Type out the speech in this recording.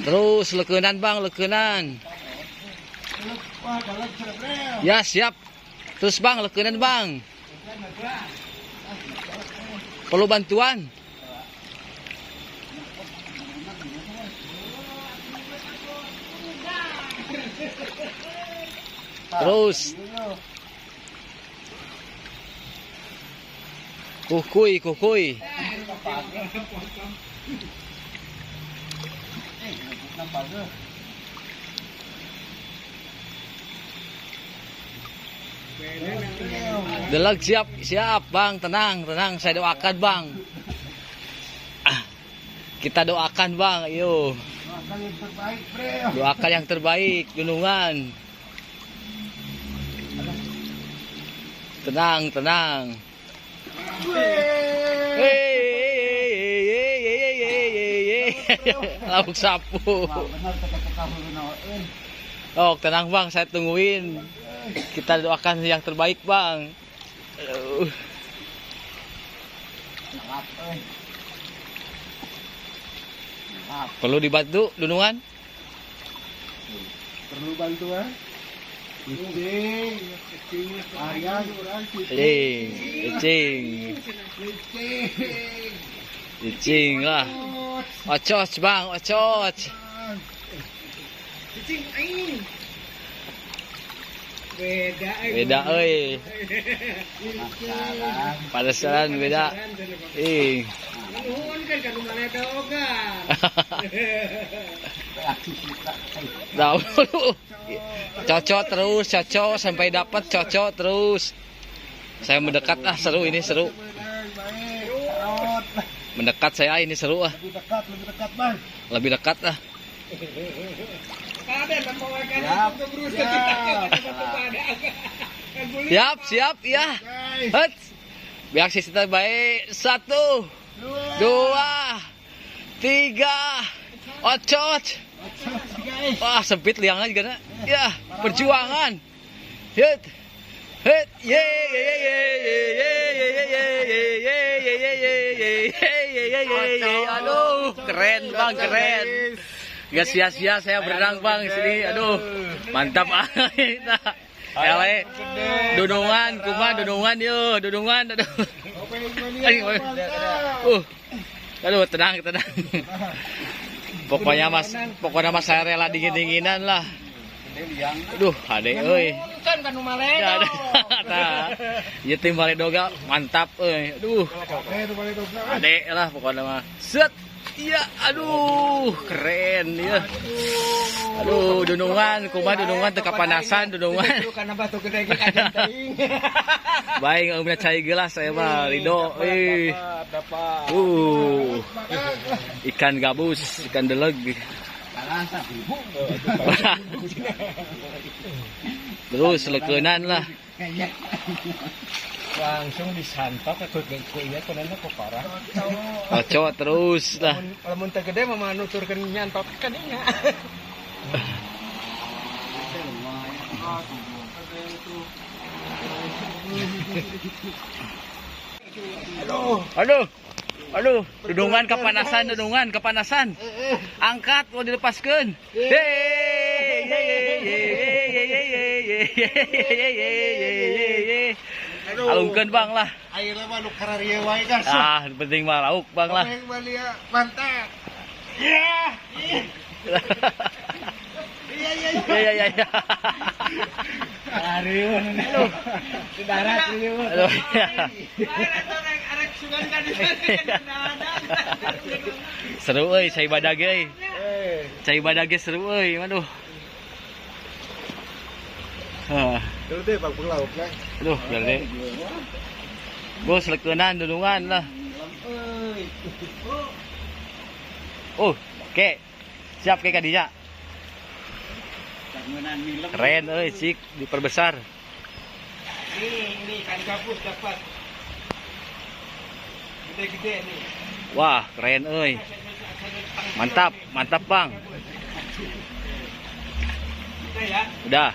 Terus lekeunan bang, lekeunan. Ya siap. Terus bang, lekeunan bang. Perlu bantuan. Terus. Kukui, kukui. Delag siap, siap bang, tenang, tenang, saya doakan bang. Kita doakan bang, yo. Doakan yang terbaik, gunungan. Tenang, tenang. Lauk sapu. Oh, tenang bang, saya tungguin. Kita doakan yang terbaik bang. Aduh. Perlu dibantu, dunungan? Perlu bantuan? Licing, licing, licing lah. Ocos bang, ocos. Licing aing. Beda, beda, euy. Padasaran beda. Ih. Nuhun kan ka nu maledoga. Cocok terus, cocok sampai dapat, cocok terus. Saya mendekat ah, seru ini seru. Mendekat saya ini seru ah. Lebih dekat, lebih dekat bang. Lebih dekat ah. Siap, siap, ya. Het. Biar sisi terbaik. 1, 2, 3. Ocot. Wah, sempit liangnya juga nak. Ya, perjuangan. Het. Het. Ye ye ye ye ye ye ye ye ye ye ye ye ye ye ye ye. Aduh, keren bang, keren. Gak sia-sia saya berenang bang sini. Aduh, mantap ah. Ele, dudungan, kuma dudungan yo, dudungan, aduh. Aduh, tenang, tenang. Pokoknya mas saya rela dingin-dinginan lah. Aduh, ade euy. Nah, ieu tim Baledoga mantap euy. Aduh. Ade lah pokoknya mah. Set. Iya, aduh, keren ya. Aduh, dunungan, kumaha dunungan teu kapanasan dunungan. Baik, nggak cai gelas saya mah, Rido. Ih. Ikan gabus, ikan deleg. Terus lekeunan lah. Langsung disantap ke iya konana kok parah. Cocok terus lah. Lamun teu gede mah nuturkeun nyantap kan inya. Aduh, aduh. Aduh, dudungan kepanasan, dudungan kepanasan. Angkat mau dilepaskeun. Hey, hey hey hey hey hey hey hey. Alungkeun bang lah. Ayeuna mah nu kararieu wae guys. Ah, penting mah lauk bang lah. Mantap. Ya. Iya iya iya iya iya. Kararieu. Di darat ieu. Aduh. Seru euy, cai badag euy. Cai badag seru euy, aduh. Gede bang lauk lah. Aduh, gede. Bos lekeunan dulungan lah. Oh, oke. Siap ke kadinya. Keren euy, cik diperbesar. Ini ikan gabus dapat. Gede-gede nih. Wah, keren euy. Mantap, mantap bang. Udah ya? Udah.